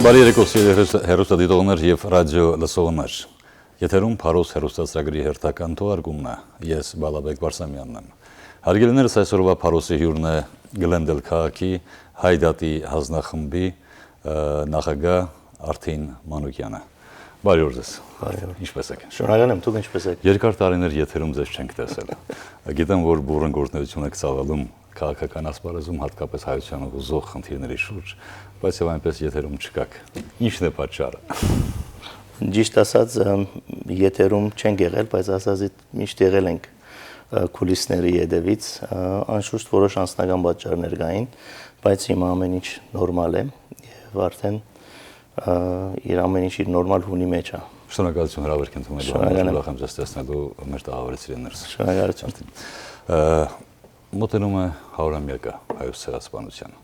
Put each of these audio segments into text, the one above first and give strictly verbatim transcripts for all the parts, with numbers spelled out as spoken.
Բարի երեկո, սիրելի հեռուս-, հեռուստադիտողներ եւ ռադիո լսողներ։ Եթերում Փարոս հեռուստացրագրի հերթական թողարկումն է։ Ես Բալաբեկ Վարսամյանն եմ։ Հարգելիներս, այսօրվա Փարոսի հիւրն է Գլենդել քաղաքի Հայդատի յանձնախմբի, ը, նախագահ Արթին Մանուկեանը։ Բարի օր ձեզ։ Բարի օր։ Ինչպե՞ս եք։ Շնորհակալ եմ, դուք ինչպե՞ս եք։ Երկար տարիներ եթերում ձեզ չենք տեսել։ Գիտեմ, որ բուռն գործունեություն եք ծավալում քաղաքական ասպարեզում, հատկապես հայությանը հուզող խնդիրների շուրջ, բայց եւ այնպես եթերում չկաք։ Ի՞նչն է պատճառը։ Ճիշտ ասած, ըմ, եթերում չենք եղել, բայց ասածի միշտ եղել ենք, ը, քուլիսների ետևից, ը, անշուշտ որոշ անձնական պատճառներ կային, բայց հիմա ամեն ինչ նորմալ է եւ արդեն, ը, իր ամեն ինչ իր նորմալ հունի մեջ է։ Շնորհակալություն հրավերք ընդունելու համար, Շնորհակալ եմ։ Ուրախ եմ ձեզ տեսնելու մեր տաղավարի սիրելիներս։ Շնորհակալություն։ Ը, մոտենում է հարյուրամյակը հայոց ցեղասպանության։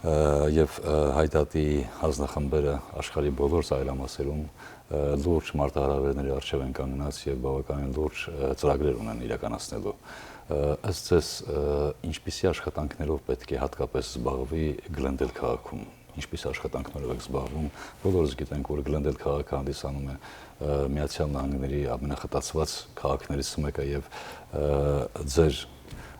Ը, եւ, ը, Հայդատի յանձնախմբերը աշխարհի բոլոր ծայրամասերում, ը, լուրջ մարտահրավերների առջեւ են կանգնած եւ բաւականին լուրջ, ը, ծրագրեր ունեն իրականացնելու։ Ը, ըստ ձեզ, ը, ինչպիսի աշխատանքներով պէտք է հատկապես զբաղվի Գլենդել քաղաքում։ Ինչպիսի աշխատանքներով եք զբաղվում։ Բոլորս գիտենք, որ Գլենդել քաղաքը հանդիսանում է, ը, Միացյալ Նահանգների ամենախտացված քաղաքներից մեկը եւ, ը, ձեր,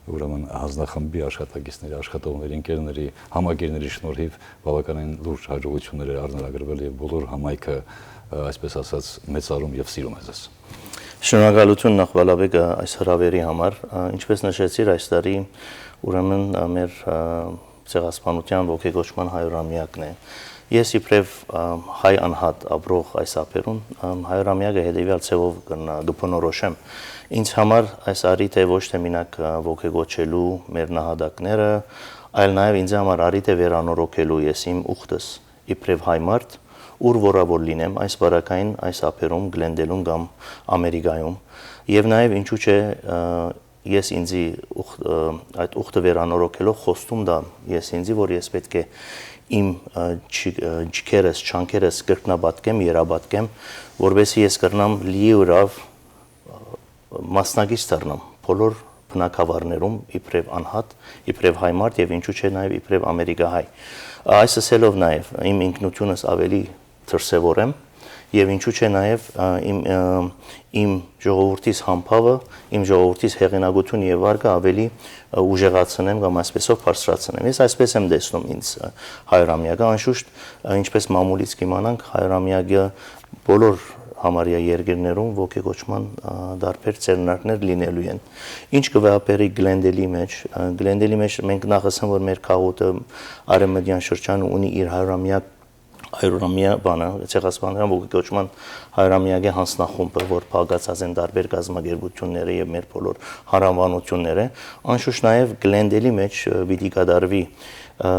ուրեմն, յանձնախմբի աշխատակիցների, աշխատողների, ընկերների, համակիրների շնորհիվ բավականին լուրջ հաջողություններ է առնելագրվել եւ բոլոր համայնքը, ը, այսպես ասած, մեծարում եւ սիրում է ձեզ։ Շնորհակալություն նախ Բալաբեկ, ը, այս հրավերի համար։ Ը, ինչպես նշեցիր, այս տարի ուրեմն, ը, մեր, ը, ցեղասպանության ոգեկոչման հարյուրամյակն է։ Ես իբրեւ, ը, հայ անհատ ապրող այս ափերուն, ը, հարյուրամյակը հետեւեալ ձեւով կրնա-, կբնորոշեմ։ Ինձ համար այս առիթ է ոչ թե մինակ, ը, ոգեկոչելու մեր նահատակները, այլ նաեւ ինձ համար առիթ է վերանորոգելու ես իմ ուխտս իբրեւ հայ մարդ, ուր որա որ լինեմ, այս բարակային, այս ափերում, Գլենդելում կամ Ամերիկայում, եւ նաեւ ինչու՞ չէ, ը, ես ինձի ուխ-, ը, այդ ուխտը վերանորոգելով խոստում տամ ես ինձի, որ ես պէտք է իմ, ը, ջի-, ը, ջիքերս, չանքերս կրկնապատկեմ, երապատկեմ, որպեսզի ես կրնամ լիուրաւ, ը, մասնակից դառնամ բոլոր բնակավարներում իբրեւ անհատ, իբրեւ հայ մարդ եւ ինչու՞ չէ նաեւ իբրեւ ամերիկահայ։ Այս ասելով նաեւ իմ ինքնությունս ավելի դրսեւորեմ եւ ինչու՞ չէ նաեւ, ը, իմ, ը, իմ ժողովուրդիս համբաւը, իմ ժողովուրդիս հեղինակությունը եւ վարկը ավելի, ը, ուժեղացնեմ կամ այսպեսով բարձրացնեմ։ Ես այսպես եմ տեսնում ինձ, ը, հարյուրամյակը, անշուշտ, ը, ինչպես մամուլից կիմանանք, հարյուրամյակը բոլոր համարյա երկիրներում ոգեկոչման, ը, տարբեր ձեռնարկներ լինելու են։ Ինչ կը վերաբերի Գլենդելի մեջ, ը, Գլենդելի մեջ մենք նախ ասեմ, որ մեր քաղուտը արևմտյան շրջանը ունի իր հարյուրամյակ հարյուրամյա բանը, ցեղասպանության ոգեկոչման հարյուրամյակի յանձնախումբը, որ փակացած են տարբեր կազմակերպությունները եւ մեր բոլոր հարանվանությունները, անշուշտ նաեւ Գլենդելի մեջ, ը, պիտի կատարվի, ը,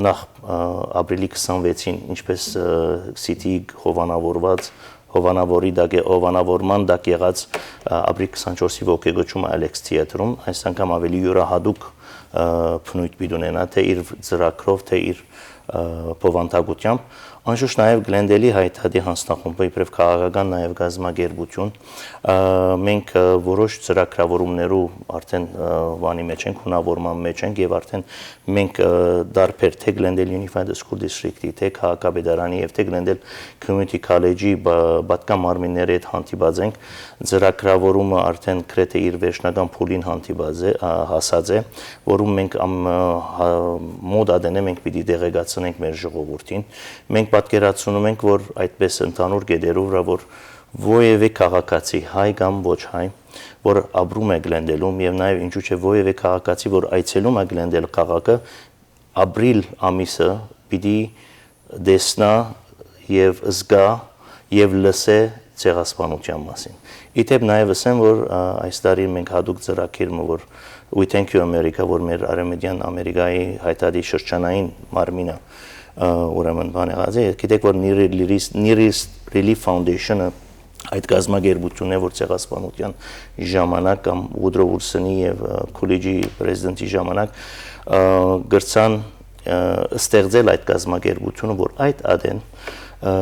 նախ, ը, ապրիլի քսանվեցին, ինչպես, ը, Սիդի հովանավորված, հովանավորի տակ է, հովանավորման տակ եղած, ը, ապրիլի քսանչորսի ոգեկոչումը Ալեքս Թիեթրում, այս անգամ ավելի յուրահատուկ, ը, բնույթ պիտի ունենա, թե իր ծրագրով, թե իր, ը, բովանդակությամբ։ Անշուշտ նաև Գլենդելի Հայդատի յանձնախումբը իբրև քաղաքական նաև կազմակերպություն, ը, մենք, ը, որոշ ծրագրավորումներու արդեն, ը, բանի մեջ ենք, հունավորման մեջ ենք և արդեն մենք, ը, դարբեր թե Glendale Unified School District-ի, թե քաղաքապետարանի և թե Glendale Community College-ի բա-, պատկան մարմինների հետ հանդիպած ենք, ծրագրավորումը արդեն գրեթե իր վերջնական փուլին հանդիպած է, ա, հասած է, որում մենք ամ-, ը, հա-, մոտ ատենէ մենք պիտի տեղեկացնենք մեր ժողովուրդին։ Մենք պատկերացնում ենք, որ այդպես ընդհանուր կետերով վրա, որ որևէ քաղաքացի, հայ կամ ոչ հայ, որ ապրում է Գլենդելում և նաև ինչու՞ չէ որևէ քաղաքացի, որ այցելում է Գլենդել քաղաքը, ապրիլ ամիսը պիտի տեսնա և զգա և լսե ցեղասպանության մասին։ Ի դեպ նաև ասեմ, որ, ա, այս տարի մենք հատուկ ծրագիր մը, որ We Thank You America, որ մեր Արևմտյան Ամերիկայի Հայդատի շրջանային մարմինը, ա, ուրեմն բան եղած է, գիտեք, որ Near East, Near East Relief Foundation-ը այդ կազմակերպությունն է, որ ցեղասպանության ժամանակ կամ Woodrow Wilson-ի և, ա, Coolidge-ի պրեզիդենտի ժամանակ, ա, գրցան, ա, ստեղծել այդ կազմակերպությունը, որ այդ ադեն, ա,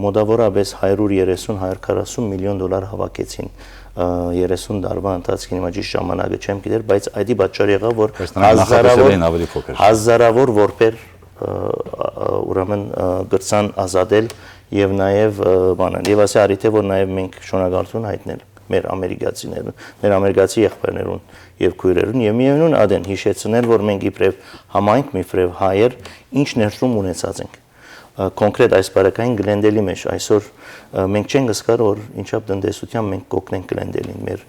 մոտավորապես հարյուր երեսուն, հարյուր քառասուն միլիոն դոլար հավաքեցին, ա, երեսուն տարվա ընթացքին, հիմա ճիշտ ժամանակը չեմ գիտեր, բայց այդի պատճառ եղավ, որ Բայց նրանք հազարավոր, նախատեսել էին ավելի փոքր։ հազարավոր որբեր, ա, ա, ուրեմն, ը, կրցան ազատել եւ նաեւ, ը, բանան։ Եւ ասի արի թե որ նաեւ մենք շնորհակալութիւն հայտնել մեր ամերիկացիներուն, մեր ամերիկացի եղբայրներուն եւ քոյրերուն եւ միեւնուն ադեն յիշեցնել որ մենք իբրեւ համայնք, իբրեւ հայեր ինչ ներդրում ունեցած ենք։ Ը, կոնկրետ այս բարակային Գլենդելի մեջ այսօր, ը, մենք չենք զգար որ ինչապ տնտեսութեան մենք կօգնենք Գլենդելին մեր,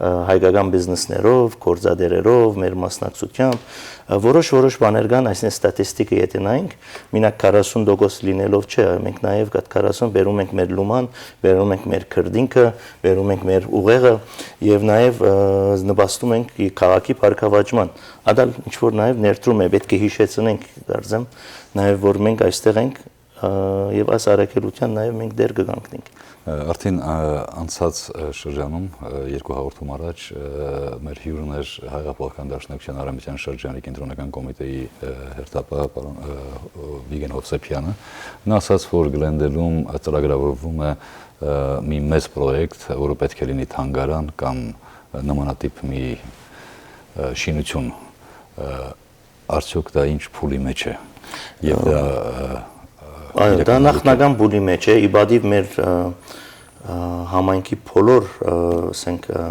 ը, հայկական բիզնեսներով, գործադերերով, մեր մասնակցությամբ, ը, որոշ-որոշ բաներ կան, այսինքն ստատիստիկը եթե նայենք, մինակ քառասուն տոկոս լինելով չէ, մենք նաեւ կատ քառասուն բերում ենք մեր լուման, բերում ենք մեր քրտինքը, բերում ենք մեր ուղեղը եւ նաեւ, ը, նպաստում ենք ի քաղաքի բարգավաճման։ Ադալ ինչ որ նաեւ ներդրում է, պէտք է յիշեցնենք, կարծեմ, նաեւ որ մենք այստեղ ենք, ը, եւ այս առաքելութեան նաեւ մենք դեր կգանքնենք։ Ը, արդեն, ը, անցած, ը, շրջանում, ը, երկու հաղորդում առաջ, ը, մեր հիւրն էր Հայ Հեղափոխական Դաշնակցության Արամեթեան շրջանի կենտրոնական կոմիտեի, ը, հերթապահ պարոն, ը, ը, Վիգէն Յովսեփեանը։ Նա ասաց որ Գլենդելում, ը, ծրագրաւորվում է, ը, մի մեծ պրոյեկտ, որը պէտք է լինի թանգարան կամ, ը, նմանատիպ մի, ը, շինութիւն, ը, արդյոք դա ինչ փուլի մեջ է։ Եւ դա, ը, ը, Այո, դա իրականություն նախնական փուլի մեջ է, ի պատիւ մեր, ը, ը, համայնքի բոլոր, ը, ասենք, ը,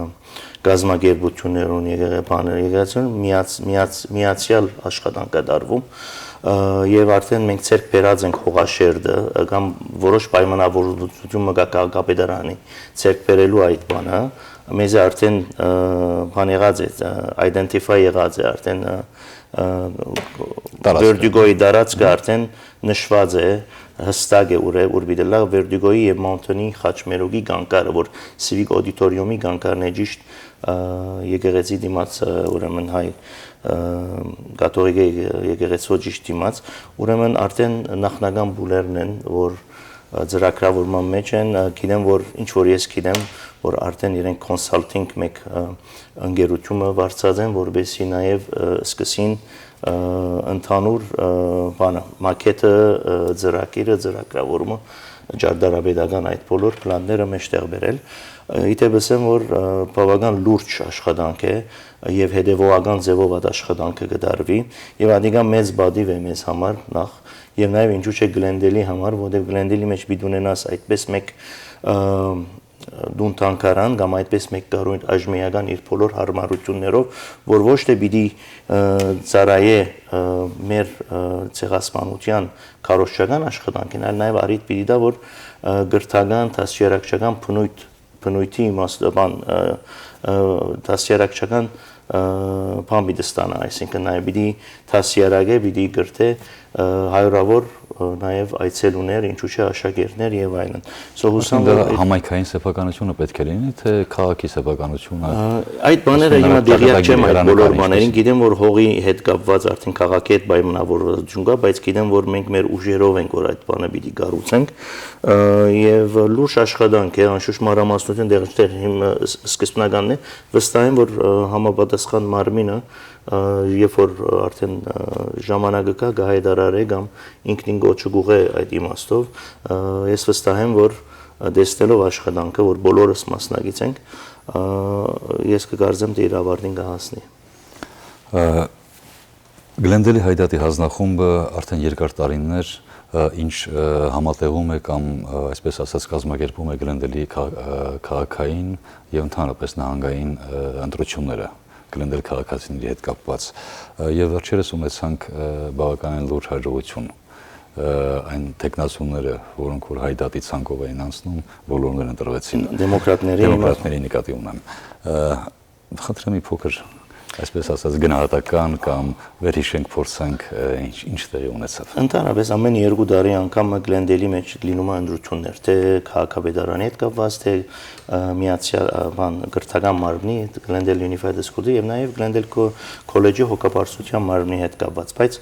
կազմակերպութիւններուն, եկեղեցիներուն միաց-, միաց-, միացեալ աշխատանք կատարվում, ը, եւ արդեն մենք ձեռք բերած ենք հողաշերտը, ը, կամ որոշ պայմանավորվածութիւն մը կայ քաղաքապետարանի ձեռք բերելու այդ բանը, մեզի արդեն, ը, բան եղած է, ը, identify եղած է արդեն, ը, ը, Տարածքը։ Vertigo-ի տարածքը արդեն նշված է, հստակ է ուր է, ուր պիտի լա, Vertigo-ի եւ Mountain-ի խաչմերուկի կանկարը, որ Civic Auditorium-ի կանկարն է ճիշտ, ը, եկեղեցի դիմաց, ը, ուրեմն հայ, ը, կաթողիկե եկեղեցու ճիշտ դիմաց, ուրեմն արդեն նախնական փուլերն են, որ, ը, ծրագրավորման մեջ են, ը, գիտեմ, որ ինչ որ ես գիտեմ, որ արդեն իրենք consulting մեկ, ը, ընկերութիւնը վարձած են, որպեսզի նաեւ, ը, սկսին, ը, ընդհանուր, ը, բանը, մակեթը, ը, ծրագիրը, ծրագրավորումը, ճարտարապետական այդ բոլոր պլանները մեջտեղ բերել։ Ը, ի դեպ ասեմ, որ, ը, բաւական լուրջ աշխատանք է եւ հետեւողական ձեւով այդ աշխատանքը կդարվի եւ ադիկա մեծ բադիվ է մեզ համար նախ եւ նաեւ ինչու՞ չէ Գլենդելի համար, որտեղ Գլենդելի մեջ պիտի ունենաս այդպես մեկ, ը, տուն թանգարան կամ այդպես մեկ կառույց այժմեական իր բոլոր հարմարություններով, որ ոչ թե պիտի, ը, ծառայէ, ը, մեր, ը, ցեղասպանութեան քարոզչական աշխատանքին, այլ նաեւ առիթ պիտի տայ, որ, ը, կրթական, դաստիարակչական բնույթ, բնույթի իմաստը, բան, ը, ը, դաստիարակչական, ը, բան պիտի ստանայ, այսինքն՝ նաեւ պիտի դաստիարակէ, պիտի կրթէ, ը, հարիւրաւոր, ը, նաեւ այցելուներ, ինչու՞ չէ, աշակերտներ եւ այլն։ So, հուսամ, Արդեն դա որ այդ համայնքային սեփականությունը պէտք է լինի, թե քաղաքի սեփականությունը, Ա, այդ բաները այսինքն՝ հիմա տեղյակ չեմ այդ բոլոր բաներին, գիտեմ, որ հողի հետ կապված արդեն քաղաքի հետ պայմանավորվածություն կայ, բայց գիտեմ, որ մենք մեր ուժերով ենք, որ այդ բանը պիտի կառուցենք, ը, եւ լուրջ աշխատանք է, անշուշտ մանրամասնություն դեռ, դեռ հիմ-, ս-, սկզբնականն է, վստահ եմ, որ, ը, համապատասխան մարմինը, ը, երբ որ, ը, արդեն, ը, ժամանակը կայ, կը հայտարարէ կամ ինքնին կոչ կուղղէ այդ իմաստով, ը, ես վստահ եմ, որ, ը, տեսնելով աշխատանքը, որ բոլորս մասնակից ենք, ը, ես կկարծեմ, թե իր ավարտին կհասնի։ Ը, Գլենդելի Հայդատի հանձնախումբը արդեն երկար տարիներ, ը, ինչ, ը, համատեղում է կամ, ը, այսպես ասած, կազմակերպում է Գլենդելի քա-, ը, քաղաքային եւ ընդհանրապես նահանգային, ը, ընտրությունները Գլենդել քաղաքացիների հետ կապված։ Ը, եւ վերջերս ունեցանք, ը, բավականին լուրջ հաջողություն, ը, այն թեկնածուները, որոնք որ Հայդատի ցանկով էին անցնում, բոլորներ ընտրվեցին Դեմոկրատների դեմոկրատների նկատի ունեմ։ Ը, խնդրեմ մի փոքր, այսպես ասած, գնահատական կամ վերհիշենք, փորձենք, ը, ինչ, ինչ տեղի ունեցավ։ Ընդհանրապես ամեն երկու տարի անգամ Գլենդելի մեջ լինում է ընտրություններ, թե քաղաքապետարանի հետ կապված, թե, ը, միացյալ, ը, բան, կրթական մարմնի, Glendale Unified School-ի եւ նաեւ Glendale College-ի հոգաբարձության մարմնի հետ կապված, բայց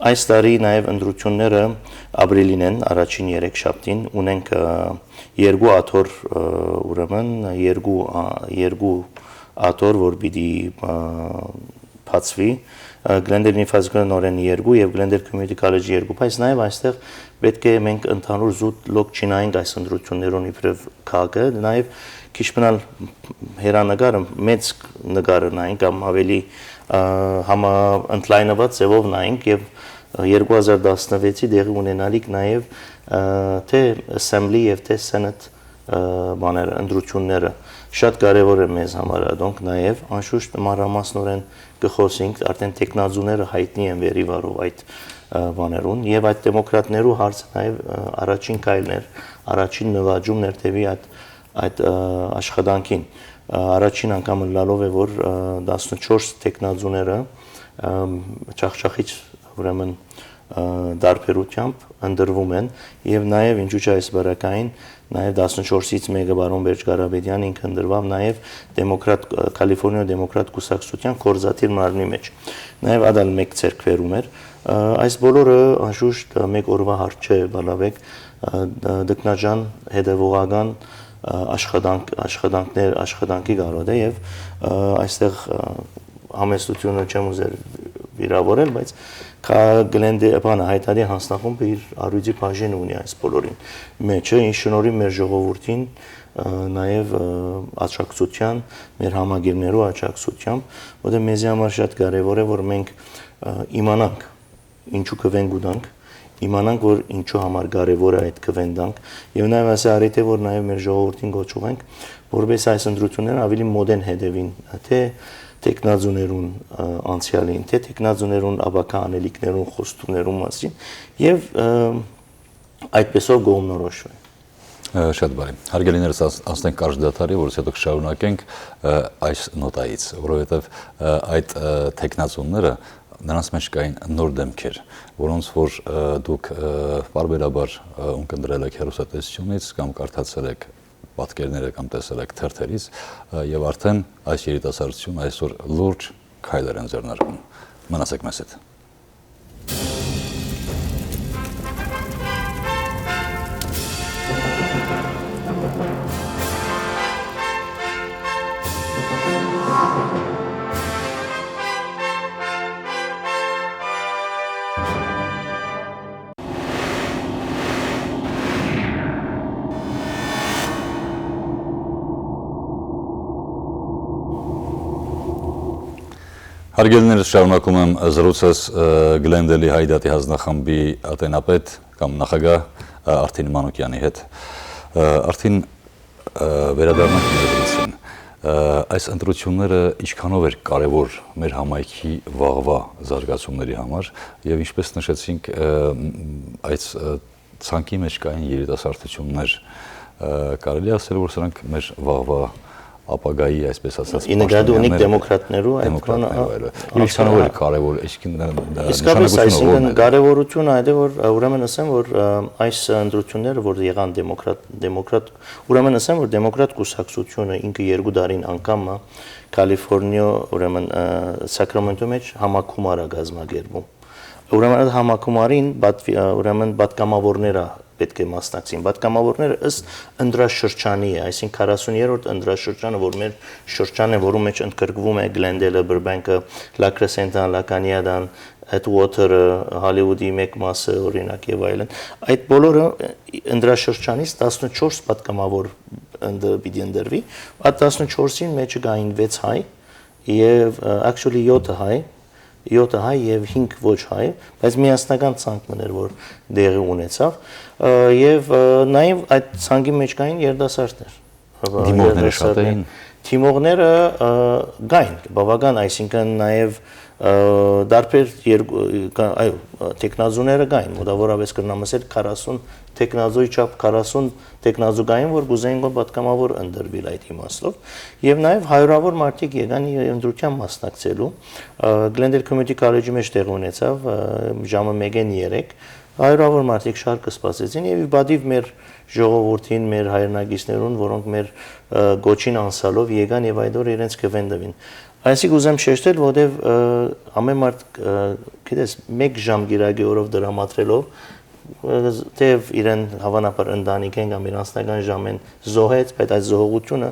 այս տարի նաեւ ընտրությունները ապրիլին են, առաջին երեք շաբթին, ունենք, ը, երկու աթոռ, ը, ուրեմն երկու, ա, երկու աթոռ, որ պիտի, ա, բացուի, ը, Glendale Unified School-ը նորեն երկու եւ Glendale Community College երկու, բայց նաեւ այստեղ պէտք է մենք ընդհանուր զուտ լոկ չնայենք այս ընտրություններուն իբրեւ քաղաքը, նաեւ քիչ մնալ հերանեկարը, մեծ նկարը նայենք կամ ավելի, ա, համաընդլայնված ձևով նայենք եւ երկու հազար տասնվեցի տեղի ունենալիք նաեւ, ը, թէ Assembly եւ թէ Senate, ը, բաները, ընտրութիւնները շատ կարեւոր է մեզ համար, ադոնք նաեւ անշուշտ մանրամասնորեն կը խօսինք, արդեն տեխնազուները յայտնի են վերիվարով այդ, ը, բաներուն, եւ այդ դեմոկրատներու հարցը նաեւ, ը, առաջին քայլն էր, առաջին նուաճումն էր դեպի այդ, այդ, ը, աշխատանքին։ Ը, առաջին անգամ ըլլալով է, որ, ը, տասնչորս տեխնազուները, ը, չախչախիչ, ուրեմն, ը, տարբերությամբ ընտրվում են, եւ նաեւ, ինչու՞ չէ, այս բառակային, նաեւ տասնչորսից մէկը, պարոն Պերճ Կարապետեան, ինքը ընտրուաւ նաեւ դեմոկրատ, ը, Քալիֆոռնիա դեմոկրատ կուսակցութեան գործադիր մարմնի մէջ։ Նաեւ ադալ մէկ ձեռքբերում էր։ Ը, այս բոլորը անշուշտ, ը, մէկ օրուայ հարց չէ, բալաբեկ, ը, ը, տեխնազան հետեւողական, ը, աշխատանք, աշխատանքներ, աշխատանքի կարոտ է, եւ, ը, այստեղ, ը, համեստությունը չեմ ուզեր վիրավորել, բայց Գլենդե-, բանը, Հայդատի հանձնախումբը իր առիթի բաժինը ունի այս բոլորին մեջը, ինչ շնորհի մեր ժողովուրդին, ը, նաեւ, ը, աջակցության, մեր համագիրներու աջակցությամբ, որտեղ մեզի համար շատ կարեւոր է, որ մենք, ը, իմանանք ինչու կը վենգ ուտանք, իմանանք, որ ինչու համար կարեւոր է այդ կը վենդանք, եւ նաեւ այս առիթ է, որ նաեւ մեր ժողովուրդին կոչում ենք, որպեսզի այս ընտրութիւնները աւելի մօտէն հետեւին, թէ տեխնազուներուն, ը, անցեալին, թէ տեխնազուներուն ապագայ անելիքներուն, խոստումներուն մասին, եւ, ը, այդպեսով կողմնորոշվեն։ Ը, շատ բարի։ Հարգելի ներս, անց-, անցնենք կարճ դադարի, որից հետո կշարունակենք, ը, այս նոտայից, որովհետեւ, ը, այդ, ը, տեխնազուները, նրանց մեջ կային նոր դեմքեր, որոնց որ, ը, դուք, ը, պարբերաբար, ը, ունկնդրել եք հեռուստատեսությունից կամ կարդացել եք պատկերները կամ տեսել եք թերթերից, ը, եւ արդեն այս երիտասարդությունը այսօր լուրջ քայլեր են ձեռնարկում։ Մնացեք մեզ հետ։ Հարգելիներ, շարունակում եմ զրուցս, ը, Գլենդելի Հայդատի հանձնախմբի ատենապետ կամ նախագահ, ը, Արթին Մանուկեանի հետ։ Ը, Արթին, ը, վերադառնանք մեր զրույցին։ Ը, այս ընտրությունները ինչքանով էր կարեւոր մեր համայնքի վաղվա զարգացումների համար, եւ ինչպես նշեցինք, ը, մ, այս, ը, ցանկի մեջ կային երիտասարդություններ, ը, կարելի ասել, որ սրանք մեր վաղվա ապագայի, այսպես ասած, Ի նկատի ունիք պաշտոնյաները, դեմոկրատներու այդ դեմոկրատներու բանը, այլ, ա, այլ։ Ինչքանով էր անցյալ- կարևոր, այսինքն, ը, ը, Իսկապես, նշանակությունը այսինքն, որն էր։ Կարևորությունը այդ է, որ, ը, ուրեմն ասեմ, որ, ը, այս ընտրությունները, որ եղան դեմոկրատ, դեմոկրատ, ուրեմն ասեմ, որ դեմոկրատ կուսակցությունը ինքը երկու տարին անգամ, ը, Քալիֆոռնիա, ուրեմն, ը, Սակրամենտո մեջ համագումար ա կազմակերպում։ Ուրեմն, այդ համագումարին պատվի-, ը, ուրեմն, պատգամավորները պէտք է մասնակցին։ Պատգամավորները ըստ ընտրաշրջանի է, այսինքն, քառասուներորդ ընտրաշրջանը, որ մեր շրջանն է, որու մեջ ընդգրկվում է Գլենդելը, Բըրբենքը, Լա Քրեսենտան, Լա Կանյադան, Էդուոթերը, Հալիվուդի մեկ մասը, օրինակ, եւ այլն։ Այդ բոլորը, ը, ընտրաշրջանից տասնչորս պատգամավոր ընդ-, պիտի ընտրվի։ Այդ տասնչորսին մեջը կային վեց հայ եւ, ը, actually, յոթը հայ, յոթը հայ եւ հինգ ոչ հայ, բայց միասնական ցանկ մըն էր, որ տեղի ունեցավ, ը, եւ, ը, նաեւ այդ ցանկի մեջ կային երիտասարդներ։ Դիմողները շատ երիտասարդներ, էին։ Դիմողները, ը, կային, բավական, այսինքն, նաեւ, ը, տարբեր երկու, կա-, այո, տեխնազուները կային, մոտավորապես կրնամ ասել քառասուն տեխնազուի չափ, քառասուն տեխնազու կային, որ կուզեին, որ պատգամավոր ընտրվիլ այդ իմաստով, եւ նաեւ հարիւրավոր մարդիկ եկան իր ընտրութեան մասնակցելու։ Ը, Glendale Community College-ի մեջ տեղի ունեցավ, ը, ժամը մէկէն երեք, հարիւրավոր մարդիկ շարքը սպասեցին, եւ ի պատիւ մեր ժողովուրդին, մեր հայրենակիցներուն, որոնք մեր, ը, գոչին անսալով եկան եւ այդ օրը իրենց կը վենդվին։ Այսինքն, ուզեմ շեշտել, որովհետեւ, ը, ամեն մարդ, ը, գիտես, մեկ ժամ կիրակի օրով դրամատրելով, ը, թեեւ իրեն, հավանաբար, ընտանիքէն կամ իր անձնական ժամէն զոհեց, բայց այդ զոհողությունը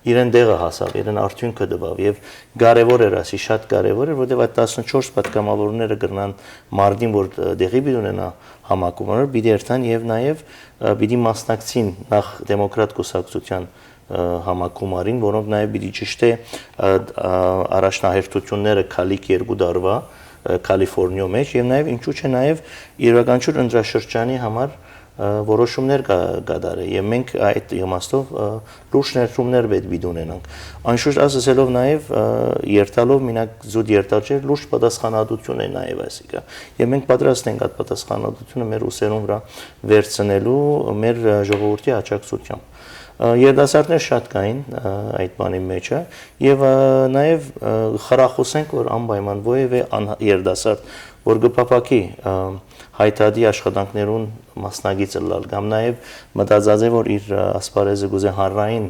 իրեն տեղը հասաւ, իրեն արդիւնքը տուաւ, եւ կարեւոր էր, ասի, շատ կարեւոր էր, որովհետեւ այդ տասնչորս պատգամավորները կրնան մարտին, որ, ը, տեղի պիտի ունենայ համագումարը, պիտի երթան եւ նաեւ, ը, պիտի մասնակցին նախ Դեմոկրատ կուսակցութեան, ը, համագումարին, որոնք նաեւ պիտի ճշտէ, ը, ը, առաջնահերթությունները գալիք երկու տարուայ, Կալիֆորնիոյ մէջ, եւ նաեւ, ինչու՞ չէ, նաեւ իւրաքանչիւր ընտրաշրջանի համար, ը, որոշումներ կա-, կատարէ, եւ մենք այդ իմաստով, ը, լուրջ ներդրումներ պետք պիտի ունենանք։ Անշուշտ, աս ըսելով նաեւ, ը, երթալով, մինակ զուտ երթալ չէ, լուրջ պատասխանատვություն է նաեւ այսիկա, եւ մենք պատրաստ ենք այդ պատասխանատվությունը մեր ուսերուն վրայ վերցնելու մեր, ը, ժողովուրդի աջակցությամբ։ Ը, երիտասարդներ շատ կային, ը, այդ բանի մեջը, եւ, ը, նաեւ, ը, խրախուսենք, որ անպայման որեւէ անհ-, երիտասարդ, որ կը փափաքի, ը, հայդատի աշխատանքներուն մասնակից ըլլալ, կամ նաեւ մտածած է, որ իր, ը, ասպարէզը կուզէ հանրային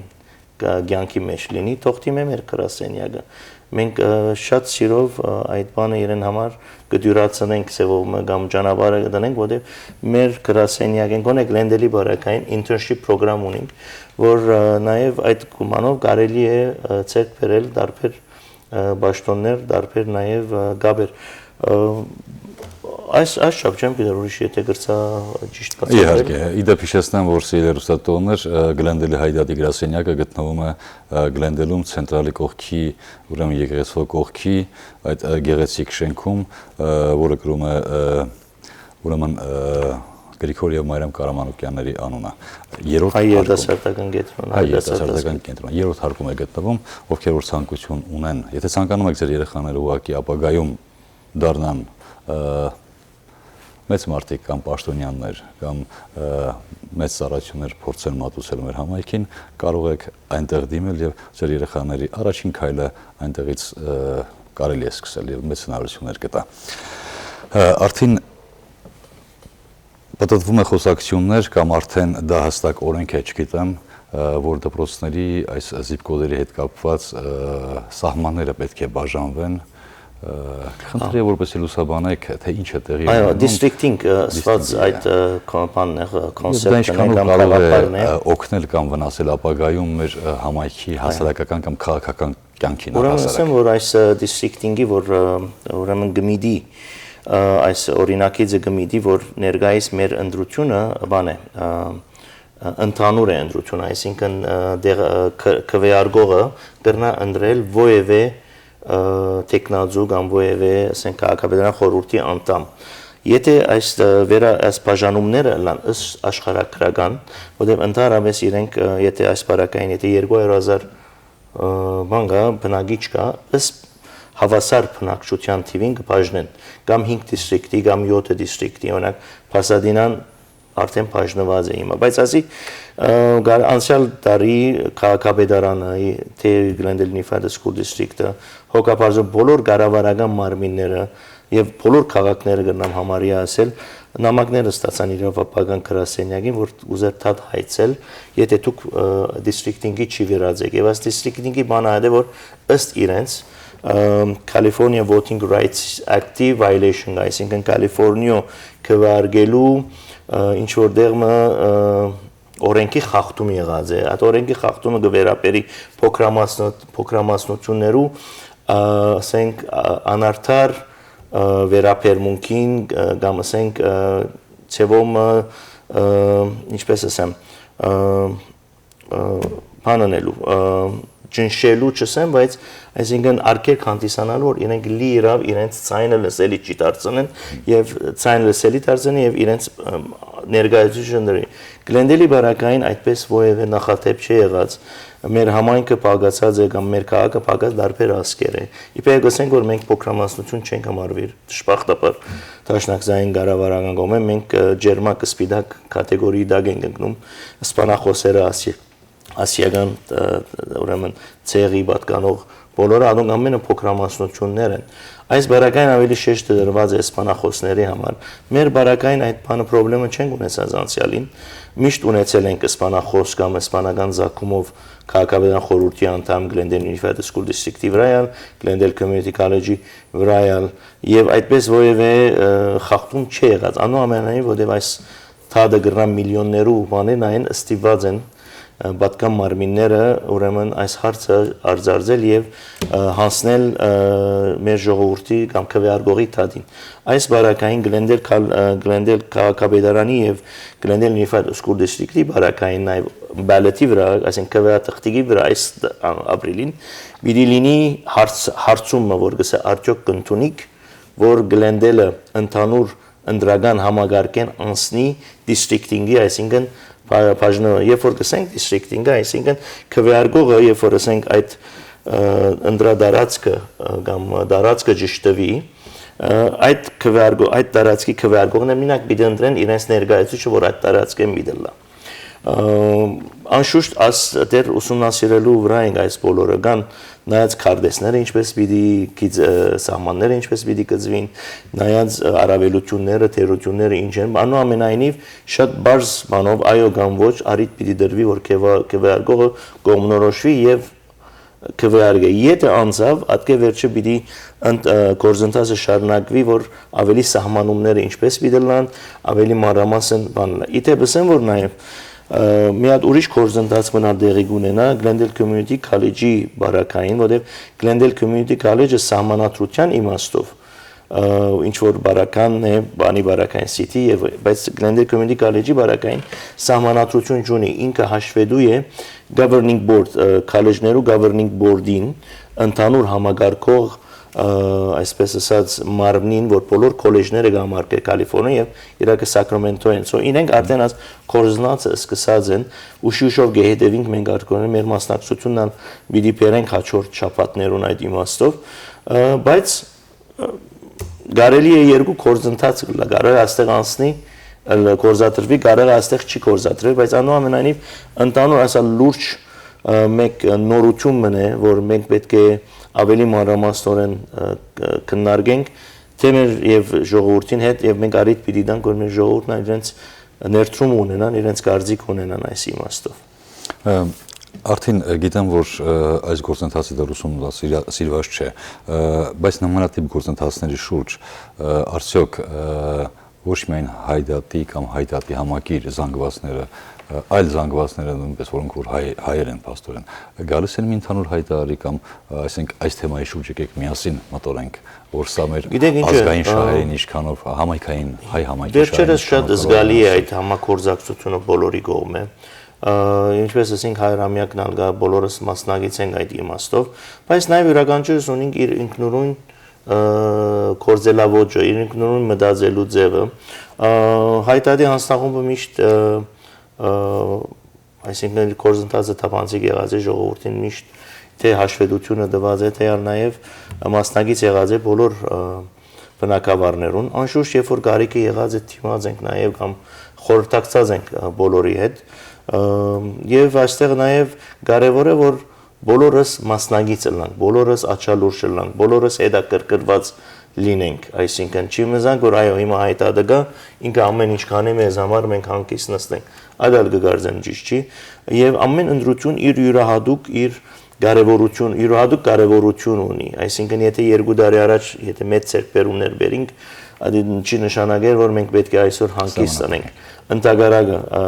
կ-, կեանքի մէջ լինի, թող դիմէ մեր գրասենեակը։ Մենք, ը, շատ սիրով, ը, այդ բանը իրեն համար կը դիւրացնենք ձեւով մը կամ ճանապարհը կը դնենք, որտեղ մեր գրասենյակին, գոնե Գլենդելի բարակային internship program ունենք, որ, ը, նաեւ այդ գումարով կարելի է, ը, ձեռք բերել տարբեր, ը, պաշտոններ, տարբեր նաեւ, ը, կապեր։ Ը, այս, այս չափ չեմ գիտեր ուրիշ, եթե կրցա ճիշտ բացատրել։ Իհարկե, ի դեպ հիշեցնեմ, որ սիրելի հեռուստատողներ, ը, Գլենդելի հայդատի գրասենյակը գտնվում է, ը, Գլենդելում, ցենտրալի կողքի, ուրեմն եկեղեցւոյ կողքի, այդ, ը, գեղեցիկ շենքում, ը, որը կրում է, ը, ուրեմն, ը, Գրիգոր եւ Մարիամ Կարամանուկյանների անունը։ Երրորդ Հայ հարկում երիտասարդական կեդրոն, հայ հայ երիտասարդական երիտասարդական կեդրոն, երրորդ հարկում է գտնվում, ովքեր որ ցանկություն ունեն, եթե ցանկանում եք ձեր երեխաները ուղղակի ապագայում դառնան, ը, մեծ մարդիկ կամ պաշտոնյաններ, կամ, ը, մեծ ծառայություններ փորձեն մատուցել մեր համայնքին, կարող եք այնտեղ դիմել եւ ձեր երեխաների առաջին քայլը այնտեղից, ը, կարելի է սկսել եւ մեծ հնարավորություններ կտա։ Ը, արդին պտտվում է խոսակցություններ կամ արդեն դա հստակ օրենք է, չգիտեմ, ը, որ դպրոցների այս zip code-երի հետ կապված, ը, սահմանները պետք է բաժանվեն, ը, կխնդրեի, Ա. որպեսզի լուսաբանեք, թե ինչ է տեղի Այո, ունենում։ Դիստրիկտինգ, ը, սված Դիստրիկտինգ, այդ, ը, կոմպանն է, ը, Եւ դա կոնցեպտն է, ինչքանով կամ կարող է, գաղափարն է։ ը, օգնել կամ վնասել ապագայում մեր, ը, համայնքի Այո։ հասարակական կամ քաղաքական կյանքին Ուրեմն ասեմ, առհասարակ։ որ այս, ը, դիստրիկտինգի, որ, ը, ուրեմն գմիտի, ը, այս օրինակիցը գմիտի, որ ներկայիս մեր ընտրությունը բան է, ը, ը, ընդհանուր է ընտրությունը, այսինքն, ը, դեղ-, ը, ք-, քվեարկողը կրնա ընտրել որևէ, ը, տեխնազու կամ որևէ, ասենք, քաղաքապետարան խորհուրդի անդամ։ Եթե այս, ը, վերա-, այս բաժանումները ըլլան ըստ աշխարհագրական, որտեղ ընդհանրապես իրենք, ը, եթե այս բարակային, եթե երկու հարյուր հազար, ը, բան կա, բնակիչ կա, ըստ հավասար բնակչության թիվին կը բաժնեն, կամ հինգ դիստրիկտի, կամ յոթը դիստրիկտի, օրինակ, Փասադինան արդեն բաժնուած է հիմա, բայց ասի, ը, գար-, անցյալ տարի քաղաքապետարանը, թէ Glendale Unified School District-ը, հոգաբարձու բոլոր կառավարական մարմինները եւ բոլոր քաղաքները կրնամ համարի ասել, նամակները ստացան իրավապահական գրասենյակին, որ ուզեր դատ հայցել, եթե դուք, ը, դիստրիկտինգի չի վերածեք։ Եւ այս դիստրիկտինգի բանը այդ է, որ ըստ իրենց, ը, California Voting Rights Act-ի violation կա, այսինքն Կալիֆորնիո քվեարկելու, ը, ինչ որ դեղ մը, ը, օրենքի խախտում եղած է։ Այդ օրենքի խախտումը կը վերաբերի փոքրամասնու-, փոքրամասնություններու, ը, ասենք, ա-, անարդար, ը, վերաբերմունքին, ը, կամ, ասենք, ը, ձևով մը, ը, ինչպես ասեմ, ը, ը, բան անելու, ը, ճնշելու, չսեմ, բայց այսինքն արգելք հանդիսանալու, որ իրենք լիիրաւ իրենց ձայնը լսելի չի դարձնեն եւ ձայնը լսելի դարձնեն եւ իրենց, ը, ներկայացուցիչները։ Գլենդելի բարակային այդպես որևէ նախադեպ չի եղած։ Մեր համայնքը փակացած է կամ մեր քաղաքը փակած տարբեր ազգեր է։ Իբր կսենք, որ մենք փոքրամասնություն չենք համարվիր, դժբախտաբար, դաշնակցային կառավարական կողմէ, մենք, ը, ջերմակ սպիտակ կատեգորիի տակ ենք ընկնում, սպանախոսերը ասի-, ասիական, ը, ուրեմն, ցեղի պատկանող բոլորը, ադոնք ամենը փոքրամասնություններ են։ Այս բարակային ավելի շեշտը դրված է սպանախոսների համար։ Մեր բարակային այդ բանը պրոբլեմը չենք ունեցած անցյալին։ Միշտ ունեցել ենք սպանախոս կամ սպանական զաքումով քաղաքապետարան խորհրդի անդամ Glendale Unified School District-ի վրայ ալ, Glendale Community College-ի վրայ ալ, եւ այդպես որևէ, ը, խախտում չի եղած։ Անու ամենայնի, որտեղ այս թադը կրնան միլիոններու բաներ նայեն, ստիպված են, ը, պատկան մարմինները, ուրեմն, այս հարցը արձարծել եւ, ը, հանձնել, ը, մեր ժողովրդի կամ քվեարկողի թադին։ Այս բարակային Գլենդել Քալ-, ը, Գլենդել քաղաքապետարանի եւ Գլենդել Unified School District-ի բարակային նաեւ բալետի վրայ, այսինքն քվեաթղթիկի վրայ այս ա-, ապրիլին պիտի լինի հարց-, հարցումը, որ գսե արդյոք կընդունիք որ Գլենդելը ընդհանուր ընտրական համակարգէն անցնի դիստրիքտինգի, այսինքն բա-, բաժնը, երբ որ կսենք դիստրիքտինգը, այսինքն քվեարկողը, երբ որ ասենք այդ, ը, ընտրատարածքը, ը, կամ տարածքը ճշտուի, ը, այդ քվեարկո-, այդ տարածքի քվեարկողները մինակ պիտի ընտրեն իրենց ներկայացուցիչը, որ այդ տարածքէն պիտի ըլլայ։ Ը, անշուշտ, աս դեռ ուսումնասիրելու վրայ ենք այս բոլորը, կան նայած քարտէսները ինչպես պիտի գիծ-, ը, սահմանները ինչպես պիտի գծուին, նայած, ը, առավելությունները, թերությունները ինչ են, անու ամենայնիվ շատ բարձ բանով, այո կամ ոչ, առիթ պիտի դրվի, որ քվա-, քվեարկողը կողմնորոշվի եւ քվեարկե։ Եթէ անցաւ, ատկէ վերջը պիտի ընդ-, ը, գործընթացը շարունակվի, որ ավելի սահմանումները ինչպես պիտի ըլլան, ավելի մանրամասն բան ըլլայ։ Իդեպ ըսեմ, որ նաեւ, ը, մի հատ ուրիշ գործընթաց մնալ տեղի կունենայ Glendale Community College-ի բարակային, որտեղ Glendale Community College-ը սահմանադրութեան իմաստով, ը, ինչ որ բարական է, բանի բարական city, եւ, բայց Glendale Community College-ի բարակային սահմանադրություն չունի, ինքը հաշվետու է governing board, ը, college-ներու governing board-ին, ընդհանուր համակարգող, ը, այսպես ասած, մարմնին, որ բոլոր քոլեջները կհամարկէ Կալիֆորնիա եւ իրակը Սակրամենտո են։ So, իրենք արդեն այս կորզնացը սկսած են, ուշի ուշով կհետևինք մենք արդեն, մեր մասնակցությունն ալ պիտի բերենք հաջորդ շաբաթներուն այդ իմաստով, ը, բայց, ը, կարելի է երկու կորզընթաց կլա, կարող է այստեղ անցնի, ըլ-, կորզադրվի, կարող է այստեղ չի կորզադրվի, բայց անու ամենայնիվ ընդհանուր ասա լուրջ, ը, մեկ, ը, նորություն մնե, որ մենք պէտք է ավելի մանրամասնորեն, ը, կ-, քննարկենք, թէ մեր եւ ժողովուրդին հետ, եւ մենք առիթ պիտի տանք, որ մեր ժողովուրդն ալ իրենց ներդրում ունենան, իրենց կարծիք ունենան այս իմաստով։ Ը, արդեն, ը, գիտեմ, որ, ը, այս գործընթացը դեռ ուսումնասիրա-, սիրված չէ, ը, բայց նմանատիպ գործընթացների շուրջ, ը, արդյոք, ը, ոչ միայն Հայդատի կամ Հայդատի համակիր զանգվածները, ը, այլ զանգվածները նույնպես, որոնք որ հայ-, հայեր են փաստորեն, գալիս են մի ընդհանուր հայտարարի կամ, ը, այսինքն այս թեմայի շուրջ եկեք միասին մտորենք, որ սա մեր Գիտեք ինչ է, ազգային ը, շահերին ինչքանով, համայնքային, հայ համայնքի շահերին վերջերս շատ ինչքանով զգալի է կորզնացի։ Այդ համագործակցությունը բոլորի կողմէ։ Ը, ինչպես ասենք, հայրամյակն ալ գա, բոլորս մասնակից ենք այդ իմաստով, բայց նաեւ իւրաքանչիւրս ունենք իր ինքնուրույն, ը, կորզելավոճը, իր ինքնուրույն մտածելու ձևը։ Ը, Հայտարարի հանձնախումբը միշտ, ը, ը, այսինքն իր կորզընթացը թափանցիկ եղած է ժողովուրդին միշտ, թէ հաշվետվութիւնը տուած է, թէ ալ նաեւ մասնակից եղած է բոլոր, ը, բնակավարներուն։ Անշուշտ, երբ որ կարիքը եղած է, դիմած ենք նաեւ կամ խորհրդակցած ենք, ը, բոլորի հետ։ Ը, եւ այստեղ նաեւ կարեւոր է, որ բոլորս մասնակից ըլլանք, բոլորս աչալուրջ ըլլանք, բոլորս հետաքրքրված լինենք, այսինքն չի մզանք, որ այո, հիմա Հայտարարը գայ, ինքը ամեն ինչ կանի մեզ համար, մենք հանգիստ նստենք։ Այդ ալ կկարծեմ ճիշտ չի, եւ ամեն ընտրություն իր յուրահատուկ, իր կարեւորություն, յուրահատուկ կարեւորություն ունի, այսինքն եթե երկու տարի առաջ, եթե մեծ ձեռքբերումներ բերինք, այդ չի նշանակեր, որ մենք պէտք է այսօր հանգիստ Սահմանափակ։ Անենք։ Ընդհակառակը, ը,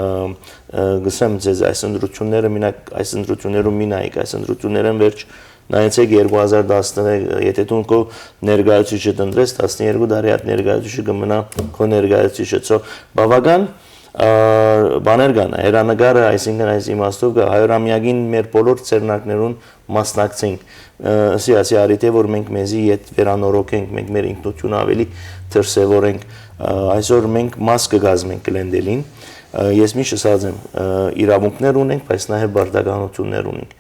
ը, գսեմ ձեզ, այս ընտրությունները, մինակ, այս ընտրություններու մի նայեք, այս ընտրություններէն վերջ նայեցեք երկու հազար տասներեք, եթե դուն քո ներկայացուցիչը տնտրես, տասներկու տարի այդ ներկայացուցիչը կմնա քո ներկայացուցիչը։ So, բավական, ը, բաներ կան, հերանեկարը, այսինքն այս իմաստով կա, հարիւրամեակին մեր բոլոր ձեռնարկներուն մասնակցենք, ը, ասի, ասի առիթ է, որ մենք մեզի ետ վերանորոգենք, մենք մեր ինքնությունը ավելի դրսեւորենք։ Ը, այսօր մենք մաս կը կազմենք Գլենդելին, ը, ես միշտ ասած եմ, ը, իրավունքներ ունենք, բայց նաեւ պարտականություններ ունենք։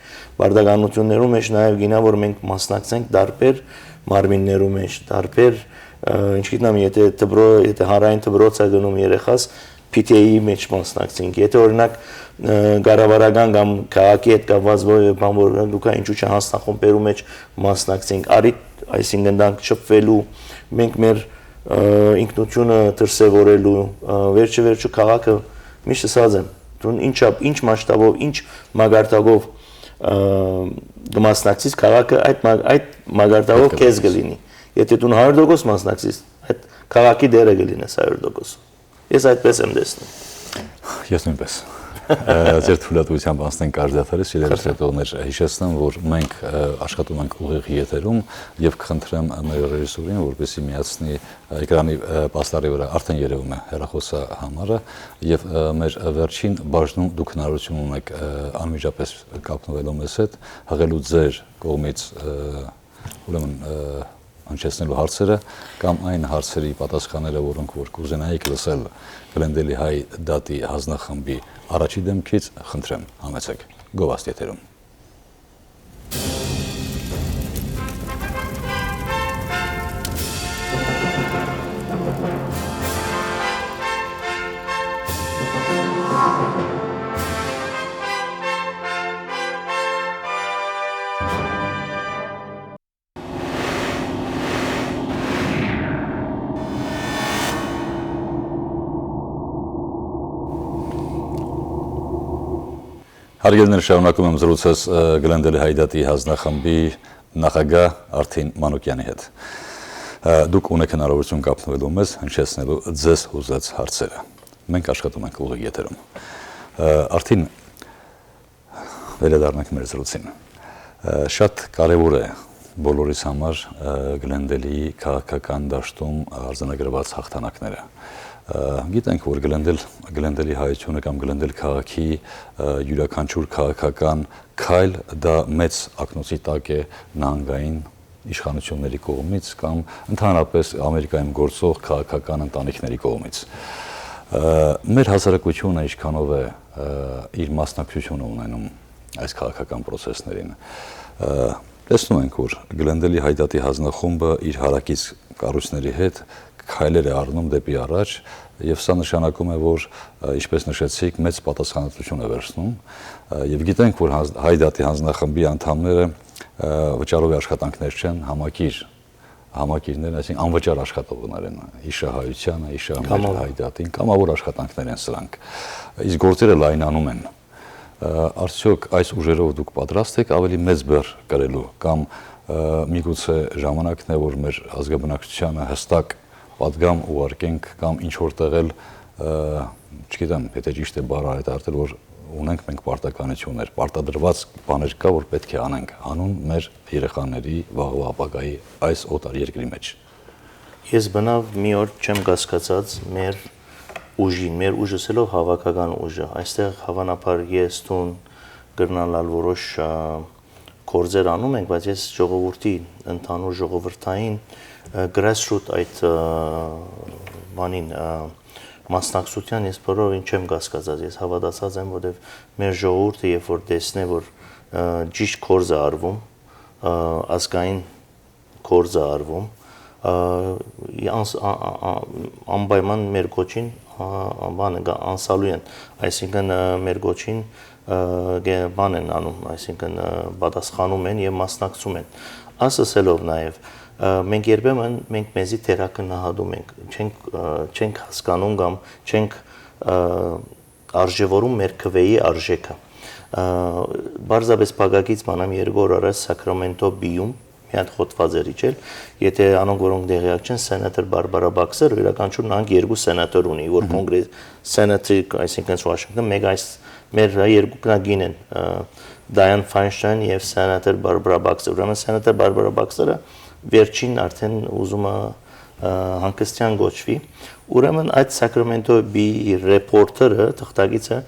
Պարտականություններու մեջ նաեւ գինա, որ մենք մասնակցենք տարբեր մարմիններու մեջ, տարբեր, ը, ինչ գիտնամ, եթե դպրո-, եթե հանրային դպրոց ա գնում երեխաս, P T A-ի մեջ մասնակցենք։ Եթե, օրինակ, ը, կառավարական կամ քաղաքի հետ կապված որևէ բան, որ կա, դուք ա ինչու՞ չէ հանձնախումբերու մեջ մասնակցենք, առիթ, այսինքն, տանք շփվելու, մենք մեր, ը, ինքնությունը դրսևորելու, ը, վերջը վերջը քաղաքը, միշտ ասած եմ, դուն ինչ ա-, ինչ մասշտաբով, ինչ մակարդակով, ը, կմասնակցես, քաղաքը այդ մա-, այդ մակարդակով Պետք է քեզ դառնաս։ Կլինի։ Եթե դուն հարյուր տոկոս մասնակցես, այդ քաղաքի դերը կլինես հարյուր տոկոս։ Ես այդպես եմ տեսնում։ Ես նույնպես։ Ը, ձեր թույլատուությամբ անցնենք Կարճ դադարի, սիրելի Կարճ։ Լսողներ, հիշեցնեմ, որ մենք, ը, աշխատում ենք ուղիղ եթերում, եւ կխնդրեմ, ը, մեր ռեժիսորին, որպեսզի միացնի, ը, էկրանի, ը, պաստառի վրա արդեն երևում է հեռախոսահամարը, եւ, ը, մեր, ը, վերջին բաժնում դուք հնարավորություն ունեք, ը, անմիջապես կապնվելու մեզ հետ, հղելու ձեր կողմից, ը, ուրեմն, ը, հնչեցնելու հարցերը կամ այն հարցերի պատասխանները, որոնք որ կուզենայիք լսել Գլենդելի հայ դատի հանձնախմբի առաջի դեմքից, խնդրեմ, համեցեք։ Գովաստ եթերում։ Հարգելներ, շարունակում եմ զրուցս, ը, Գլենդելի հայ դատի հանձնախմբի նախագահ Արթին Մանուկեանի հետ։ Ը, դուք ունեք հնարաւորութիւն կապնուելու մեզ, հնչեցնելու ձեզ ուզած հարցերը։ Մենք աշխատում ենք ուղիղ եթերում։ Ը, Արթին, վերադառնանք մեր զրույցին։ Ը, շատ կարեւոր է բոլորիս համար, ը, Գլենդելի քաղաքական դաշտում արձանագրուած հաղթանակները։ Ը, գիտենք, որ Գլենդել, Գլենդելի հայությունը կամ Գլենդել քաղաքի, ը, յուրաքանչյուր քաղաքական քայլ դա մեծ ակնոցի տակ է նահանգային իշխանությունների կողմից կամ ընդհանրապես Ամերիկայում գործող քաղաքական ընտանիքների կողմից։ Ը, մեր հասարակությունը ինչքանով է, ը, իր մասնակցությունը ունենում այս քաղաքական պրոցեսներին։ Ը, տեսնում ենք, որ Գլենդելի հայ դատի հանձնախումբը իր հարակից կառույցների հետ քայլեր է առնում դեպի առաջ, եւ սա նշանակում է, որ, ը, ինչպես նշեցիք, մեծ պատասխանատվություն է վերցնում, ը, եւ գիտենք, որ հանձ-, հայ դատի հանձնախմբի անդամները, ը, վճարովի աշխատանքներ չեն, համակիր, համակիրներ, այսինքն անվճար աշխատողներ են, իշահայությանը, իշահ Կամավոր։ հայ դատին, կամավոր աշխատանքներ են սրանք, իսկ գործերը լայնանում են։ Ը, արդյոք այս ուժերով դուք պատրաստ եք ավելի մեծ բեռ կրելու, կամ, ը, միգուցե ժամանակն է, որ մեր ազգաբնակչությանը հստակ պատգամ ուղարկենք կամ ինչ որ տեղ էլ, ը, չգիտեմ, եթե ճիշտ է բառը այդ արտել, որ ունենք մենք պարտականություններ, պարտադրված բաներ կա, որ պետք է անենք, հանուն մեր երեխաների վաղվա ապագայի այս օտար երկրի մեջ։ Ես բնավ մի օր չեմ կասկածած մեր ուժին, մեր ուժ ըսելով հավաքական ուժը։ Այստեղ, հավանաբար, ես, դուն կրնան ալ որոշ, ա, գործեր անում ենք, բայց ես ժողովրդի, ընդհանուր ժողովրդային, ա, grassroot այդ, ա, բանին, ա, մասնակցության ես բոլորովին չեմ կասկածած։ Ես հավատացած եմ, որտեվ մեր ժողովուրդը, երբ որ տեսնէ, որ, ա, ճիշտ գործ է արվում, ա, ազգային գործ է արվում, ա, անս-, ա, ա, ա, անպայման մեր կոչին, ա, ա, բանը կա, անսալու են, այսինքն, ա, մեր կոչին, ա, գե-, բան են անում, այսինքն, ա, պատասխանում են եւ մասնակցում են։ Աս ըսելով նաեւ, ա, մենք երբեմն, մենք մեզի թերագնահատում ենք, չենք, ա, չենք հասկանում կամ չենք, ա, արժեւորում մեր քվեի արժեքը։ Ա, պարզապես փակագից բանամ, երկու օր առաջ Սակրամենտո Բիում մի հատ հոդված էր իջել, եթե անոնք, որոնք տեղյակ չեն, սենատոր Բարբարա Բաքսեր, յուրաքանչյուր նահանգ երկու սենատոր ունի, որ Մհմ։ Կոնգրես, սենատի, այսինքն Washington, մեկ այս, մեր երկուքն ա գին են, ա, Դայան Ֆայնշտայն եւ սենատոր Բարբարա Բաքսեր։ Ուրեմն սենատոր Բարբարա Բաքսերը վերջին արդեն ուզում ա, ա, հանգստեան կոչուի։ Ուրեմն այդ Սակրամենտո Բիի ռեպորտերը, թղթակիցը,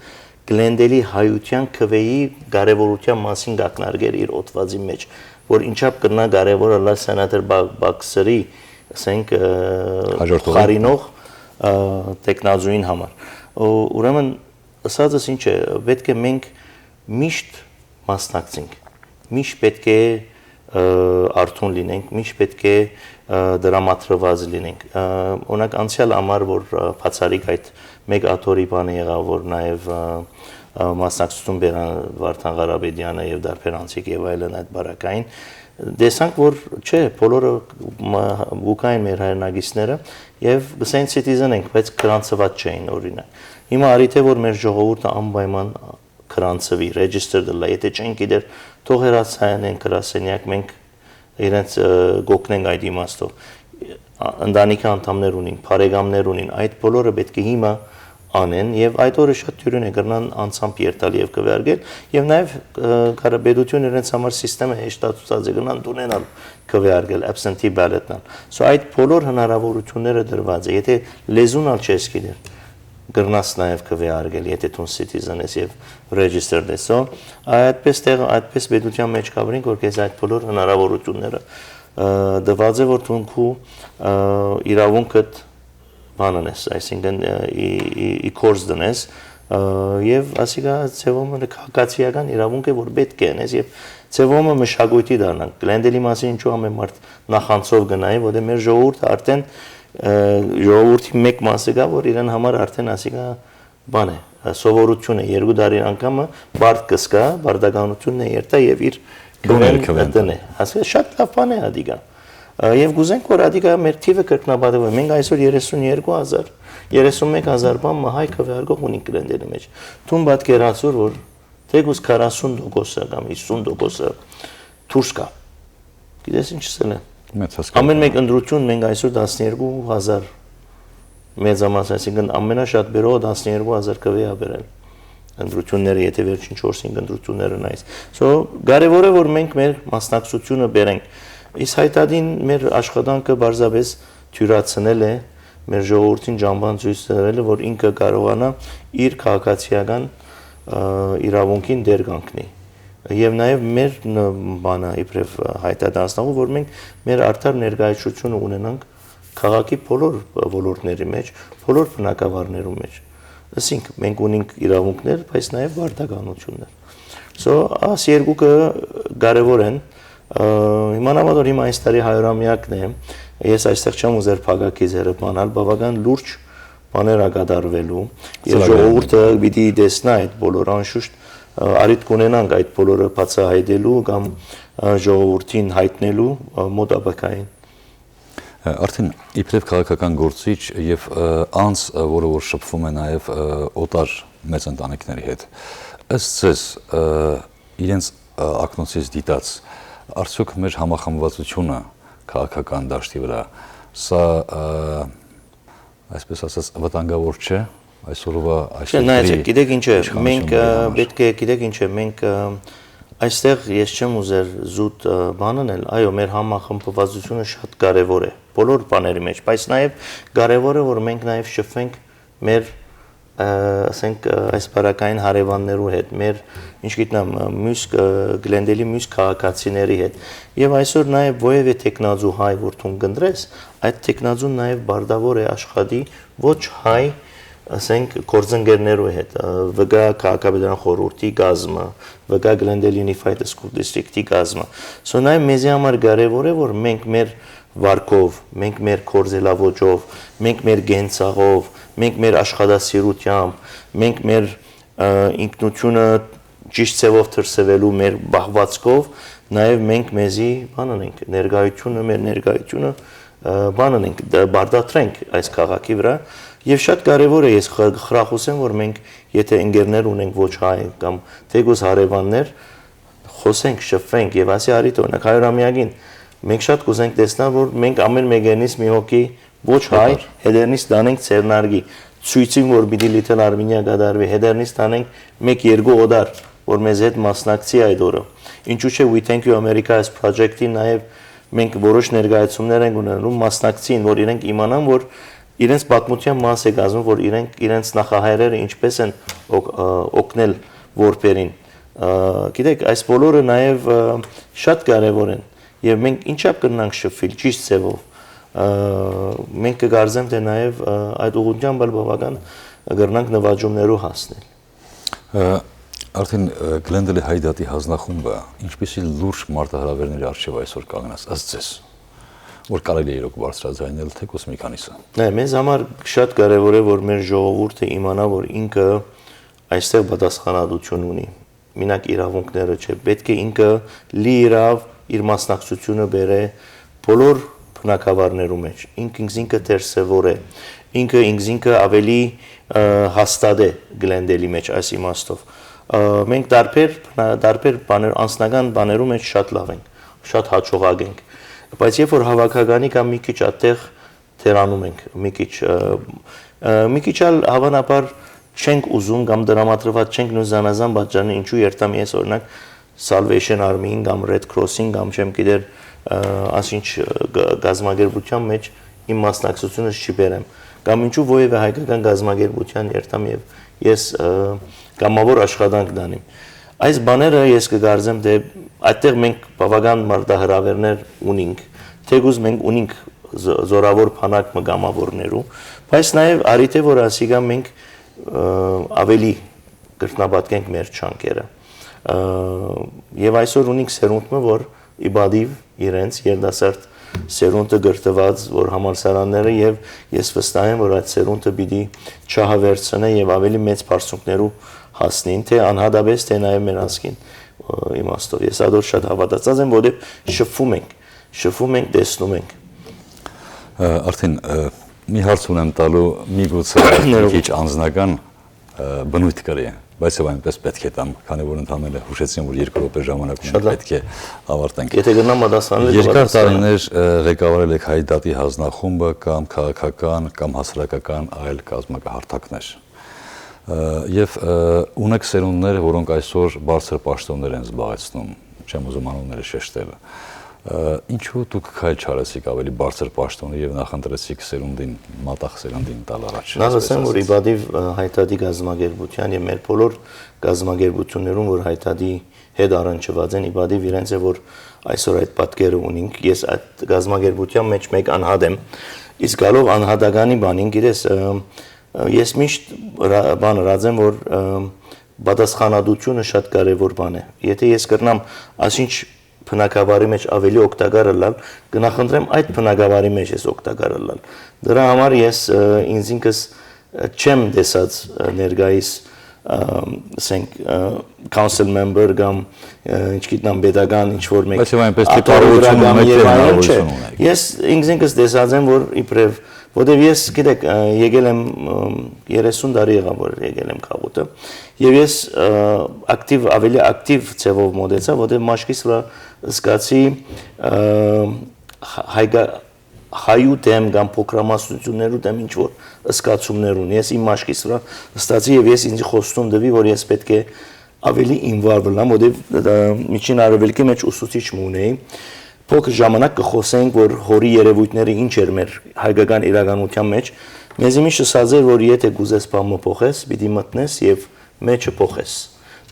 Գլենդելի հայության քվեի կարեւորության մասին կակնարկեր իր հոդվածի մեջ, որ ինչապ կրնա կարեւոր ըլլալ սենատոր Բա-, Բաքսերի, ասենք, ը, Հաջորդողին։ Փոխարինող, ը, տեխնազուին համար։ Ու, ուրեմն, ըսածս ինչ է, պետք է մենք միշտ մասնակցենք, միշտ պետք է, ը, արթուն լինենք, միշտ պետք է, ը, դրամատրված լինենք։ Ը, օրինակ, անցյալ ամառ, որ, ը, բացառիկ այդ մեկ աթոռի բանը եղաւ, որ նաեւ, ը, ը, մասնակցություն բերան Վարդան Ղարաբեդյանը եւ Դարբեր Անցիկ եւ այլն այդ բարակային, տեսանք, որ չէ, բոլորը մը-, կուկային մեր հայրենակիցները եւ կսեն citizen ենք, բայց գրանցված չէին, օրինակ։ Հիմա արի թե որ մեր ժողովուրդը անպայման գրանցվի, registered ըլլայ, եթե չեն գիտեր, թող հեռացայանեն գրասենյակ, մենք իրենց, ը, կօգնենք այդ իմաստով։ Ա, ընտանիքի անդամներ ունին, բարեկամներ ունին, այդ բոլորը պետք է հիմա անեն եւ այդ օրը շատ դիւրին է, կրնան անցամբ երթալ եւ քվեարկել եւ նաեւ, ը, կարա պետությունը իրենց համար սիստեմը հեշտացուցած է, կրնան դունենալ քվեարկել, absentee ballot-նալ։ So այդ բոլոր հնարավորությունները դրված է, եթե լեզուն ալ չես գիտեր, կրնաս նաեւ քվեարկել, եթե դուն citizen ես եւ registered ես։ So այդպես տեղ, այդպես պետության մեջ կապրենք, որ քեզ այդ բոլոր հնարավորությունները Ը, տուած է, որ դուն քու, ը, իրաւունքդ բանն ես, այսինքն, ը, ի, ի, ի կորս դնես, ը, եւ ասիկա ձեւով մը քաղաքացիական իրաւունք է, որ պէտք է ընես, եւ ձեւով մը մշակոյթի դառնանք։ Գլենդելի մասին ինչու ամեն մարդ նախանձով կնայի, որտեղ մեր ժողովուրդը արդեն, ը, ժողովուրդի մեկ մասը կա, որ իրեն համար արդեն ասիկա բան է, սովորություն է, երկու տարին անգամը բարդ կը զգայ, բարդականութիւնն է երթայ եւ իր Տուն էր քուէն, քուէն։ Տնէ։ Ասկա շատ լաւ բան է ադիկա։ Ա, եւ կուզենք, որ ադիկա մեր թիվը կրկնապատկվի։ Մենք այսօր երեսուն երկու հազար, երեսուն մեկ հազար բան մը հայ քվեարկող ունենք Գլենդելի մէջ։ Դուն պատկերացուր, որ թեկուզ քառասուն տոկոսը կամ հիսուն տոկոսը դուրս գայ։ Գիտես ինչ ըսել է։ Մեծ հասկանում Ամեն եմ։ Մեկ ընտրություն մենք այսօր տասներկու հազար մեծամաս, այսինքն ամենաշատ բերողը տասներկու հազար քվեա բերել։ Ընտրությունները, եթե վերջին չորս-հինգ ընտրությունները նայես։ So, կարեւոր է, որ մենք մեր մասնակցությունը բերենք։ Իսկ Հայտադին մեր աշխատանքը պարզապէս թիւրացնել է, մեր ժողովուրդին ճամբան ցոյց տվել է, որ ինքը կարողանայ իր քաղաքացիական, ը, իրաւունքին դեր կանգնի։ Եւ նաեւ մեր ն-, բանը իբրեւ Հայտադի անձնախումբ, որ մենք մեր արդար ներկայացուցչությունը ունենանք քաղաքի բոլոր ոլորտների մէջ, բոլոր բնակավարներու մէջ։ Ասինք, մենք ունենք իրաւունքներ, բայց նաեւ պարտականութիւններ։ So, աս երկուքը կարեւոր են։ Ը, իմանամ, որ հիմա այս տարի հարյուրամեակն է, ես այստեղ չեմ ուզեր փակագիծերը բանալ, բաւական լուրջ բաներ ա կատարվելու, եւ Ծրագրերն ժողովուրդը պիտի տեսնայ այդ բոլոր, անշուշտ, ը, առիթ կունենանք այդ բոլորը բացահայտելու կամ, ը, ժողովուրդին հայտնելու, ը, մոտ ապագային։ Ը, արդեն իբրեւ քաղաքական գործիչ եւ, ը, անձ, ը, որը որ շփվում է նաեւ, ը, օտար մեծ ընտանիքների հետ, ըստ ձեզ, ը, իրենց, ը, ակնոցից դիտած, արդյոք մեր համախմբվածությունը քաղաքական դաշտի վրա, սա, ը, այսպես ասած, վտանգավոր չէ այսօրվա, Չէ, այսօր նայեցեք, դրի գիտեք ինչ է, իշխանությունը մենք, ը, դրան համար։ Պետք է, գիտեք ինչ է, մենք, ը, այստեղ ես չեմ ուզեր զուտ, ը, բան անել, այո, մեր համախմբվածությունը շատ կարեւոր է, բոլոր բաների մէջ, բայց նաեւ կարեւոր է, որ մենք նաեւ շփվենք մեր, ը, ասենք, ը, այս բարակային հարեւաններու հետ, մեր, ինչ գիտնամ, ը, մյուս, ը, Գլենդելի մյուս քաղաքացիների հետ։ Եւ այսօր նաեւ որեւէ թեկնածու հայ, որ դուն կընտրես, այդ թեկնածուն նաեւ բարդավոր է աշխատի ոչ հայ, ասենք, գործընկերներու հետ, ը, վկայ քաղաքապետարան խորհուրդի կազմը, վկայ Գլենդել Unified School District-ի կազմը։ So, նաեւ մեզի համար կարեւոր է, որ մենք մեր վարկով, մենք մեր կորզելավոճով, մենք մեր կենցաղով, մենք մեր աշխատասիրությամբ, մենք մեր, ը, ինքնությունը ճիշտ ձևով դրսևելու մեր պահվածքով, նաեւ մենք մեզի, բան անենք, ներկայությունը, մեր ներկայությունը, ը, բան անենք, դ-, բարդատրենք այս քաղաքի վրա։ Եւ շատ կարեւոր է, ես խ-, խրախուսեմ, որ մենք, եթե ընկերներ ունենք ոչ հայ կամ թեկուզ հարեւաններ, խօսենք, շփվենք եւ ասի արի, օրինակ, հարյուրամեակին մենք շատ կուզենք տեսնալ, որ մենք ամեն մեկերնից մի հոգի ոչ հայ Օտար։ Հետերնից տանենք Ձեռնարկի, ցոյցին, որ պիտի Little Armenia կատարուի, հետերնից տանենք մեկ-երկու օտար, որ մեզ հետ մասնակցի այդ օրը։ Ինչու՞ չէ, We Thank You America այս project-ի նաեւ մենք որոշ ներկայացումներ ենք ունենում, մասնակցին, որ իրենք իմանան, որ իրենց պատմության մաս է կազմում, որ իրենք, իրենց նախահայրերը ինչպես են օգ-, ը, օգնել որբերին։ Ը, գիտեք, այս բոլորը նաեւ, ը, շատ կարեւոր են, եւ մենք ինչա՞վ կրնանք շփվել ճիշտ ձևով։ Ը, մենք կկարծեմ, թե նաեւ, ը, այդ ուղղությամբ ալ բաւական կրնանք նվաճումներու հասնել։ Ը, արդեն, ը, Գլենդելի Հայտադի հանձնախումբը ինչպիսի լուրջ մարտահրավերների առջեւ այսօր կանգնած, ըստ ձեզ, որ կարելի է իրոք բարձրաձայնել թեկուզ մի քանիսը։ Նայ, մեզ համար շատ կարեւոր է, որ մեր ժողովուրդը իմանա, որ ինքը այստեղ պատասխանատվություն ունի, մինակ իրաւունքները չէ, պէտք է ինքը լիիրաւ իր մասնակցությունը բերէ բոլոր բնակավարներու մէջ, ինք ինքզինքը դերսեւոր է, ինքը ինքզինքը ավելի, ը, հաստատ է Գլենդելի մէջ այս իմաստով։ Ը, մենք տարբեր բնա-, տարբեր բաներ, անձնական բաներու մէջ շատ լաւ ենք, շատ հաջողակ ենք, բայց երբ որ հաւաքականի կամ մի քիչ ատեղ թերանում ենք, մի քիչ, ը, ը, մի քիչ ալ, հավանաբար, չենք ուզում կամ տրամադրված չենք նոյն զանազան պատճառն է, ինչու երթամ ես, օրինակ, Salvation Army-ին կամ Red Cross-ին կամ չեմ գիտեր, ը, ասինչ, ը, գ-, գազམ-ակերպութեան մէջ իմ մասնակցությունս չի բերեմ, կամ ինչու որեւէ հայկական գազམ-ակերպութեան երթամ եւ ես, ը, կամաւոր աշխատանք տանիմ։ Այս բաները ես կկարծեմ, թէ այդտեղ մենք բաւական մարտահրաւերներ ունինք, Թէկուզ մենք ունինք զո-, զորաւոր բանակ մը կամաւորներու, բայց նաեւ առիթ է, որ ասիկա մենք, ը, աւելի կրկնապատկենք մեր ջանքերը։ Ը, եւ այսօր ունինք սերունդ մը, որ ի պատիւ իրենց երիտասարդ սերունդը կրթուած, որ համալսարանները, եւ ես վստահ եմ, որ այդ սերունդը պիտի չհավերցնէ եւ աւելի մեծ բարձունքներու հասնին, թէ անհատապէս, թէ նաեւ մեր ազգին, ը, իմաստով։ Ես ատոր շատ հաւատացած եմ, որովհետեւ շփվում ենք, շփվում ենք, տեսնում ենք։ Ը, արդեն, ը, մի հարց ունեմ տալու, միգուցե մի քիչ անձնական, ը, բնույթ կրի, բայց եւ այնպես պէտք է տամ, քանի որ ընդամենը յիշեցին, որ երկու րոպե ժամանակ ունենք, շատ լավ, պէտք է ավարտենք։ Եթե կրնամ պատասխանել, երկար կպատասխանեմ։ Տարիներ, ը, ղեկավարել եք Հայ դատի հանձնախումբը կամ քաղաքական, կամ հասարակական այլ կազմակերպություններ։ Ը, եւ, ը, ունեք սերունդներ, որոնք այսօր բարձր պաշտոններ են զբաղեցնում, չեմ ուզում անունները շեշտել։ Ը, ինչու դուք քայլ չարեցիք աւելի բարձր պաշտոնի եւ նախընտրեցիք սերունդին, մատաղ սերունդին տալ առաջ, Նախ այսպես ասեմ, որ ի ասած։ Պատիվ, ը, Հայ դատի կազմակերպութեան եւ մեր բոլոր կազմակերպություններուն, որ Հայ դատի հետ առնչուած են, ի պատիվ իրենց է, որ այսօր այդ պատկերը ունինք։ Ես այդ կազմակերպութեան մէջ մէկ անհատ եմ, իսկ գալով անհատականի բանին, գիտես, ը, ը, ես միշտ հրա-, բան ըրած եմ, որ, ը, պատասխանատվությունը շատ կարեւոր բան է։ Եթե ես կրնամ ասինչ բնակավարի մէջ աւելի օգտակար ըլլալ, կնախընտրեմ այդ բնակավարի մէջ ես օգտակար ըլլալ։ Դրա համար ես, ը, ինձինքս, ը, չեմ տեսած, ը, ներկայիս, ը, ասենք, ը, council member կամ, ը, ինչ գիտնամ, պետական ինչ որ մէկ Բայց եւ այնպես, դե, ապարը վրա կամ մտերմական եւ այլն, չէ։ Ես ինքզինքս տեսած եմ, որ իբրեւ, որտեւ ես, գիտեք, ը, եկել եմ, ը, երեսուն տարի եղա, որ եկել եմ Կաղուտը, եւ ես, ը, ակտիվ, աւելի ակտիվ ձեւով մոտեցա, որտեւ մաշկիս վրա զգացի, ը, հայկա-, հայու դէմ կամ փոքրամասնություններու դէմ ինչ որ զգացումներ ունի։ Ես իմ մաշկիս վրա ստացի եւ ես ինձ խոստում տուի, որ ես պէտք է աւելի ինվար վլամ, որտեւ, ը, Միջին Արեւելքի մէջ ուսուցիչ մը ունեի։ Փոքր ժամանակ կը խօսենք, որ հորի երեւոյթները ինչ էր մեր հայկական իրականութեան մէջ։ Մեզի միշտ ըսած էր, որ եթե կ'ուզես բան մը փոխես, պիտի մտնես եւ մեջը փոխես։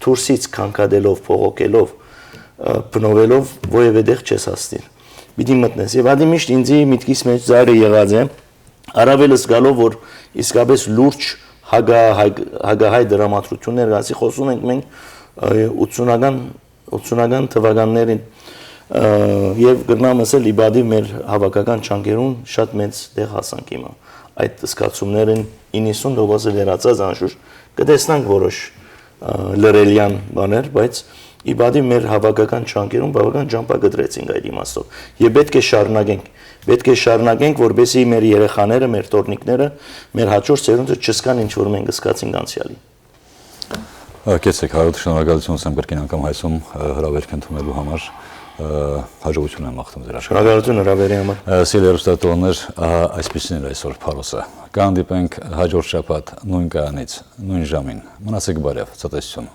Դուրսից քանքատելով, փողոքելով, ը, բնովելով, որեւէ տեղ չես հասնիր։ Պիտի մտնես։ Եւ ադի միշտ ինձի միտքիս մէջ ծայրը եղած է, առավել զգալով, որ իսկապես լուրջ հակա-, հայ-, հակահայ դրամատրություններ, ասի, խոսում ենք մենք, ը, ութսունական, ութսունական թվականներին, ը, եւ կրնամ ասել, ի պատիվ մեր հաւաքական ջանքերուն շատ մեծ տեղ հասանք հիմա։ Այդ զգացումներն իննսուն տոկոսը վերացած անշուշտ, կտեսնանք որոշ, ը, լրելեան բաներ, բայց ի պատիվ մեր հաւաքական ջանքերուն բավական ճամփա կտրեցինք այդ իմաստով։ Եւ պէտք է շարունակենք, պէտք է շարունակենք, որպեսզի մեր երեխաները, մեր թոռնիկները, մեր հաջորդ սերունդը չզգան ինչ որ մենք զգացինք անցեալին։ Ա, կեցեք, Հարութ, շնորհակալություն ասեմ կրկին անգամ Հայսում, ը, հրավերք ընդունելու համար, ը, հաջողություն եմ մաղթում ձեր աշխատանքին։ Շնորհակալություն հրավերի համար։ Ը, սիրելի հեռուստադիտողներ, ահա այսպիսին էր այսօր Փարոսը։ Կհանդիպենք հաջորդ շաբաթ նոյն կայանից, նոյն ժամին։ Մնացեք բարեւ, ցտեսություն։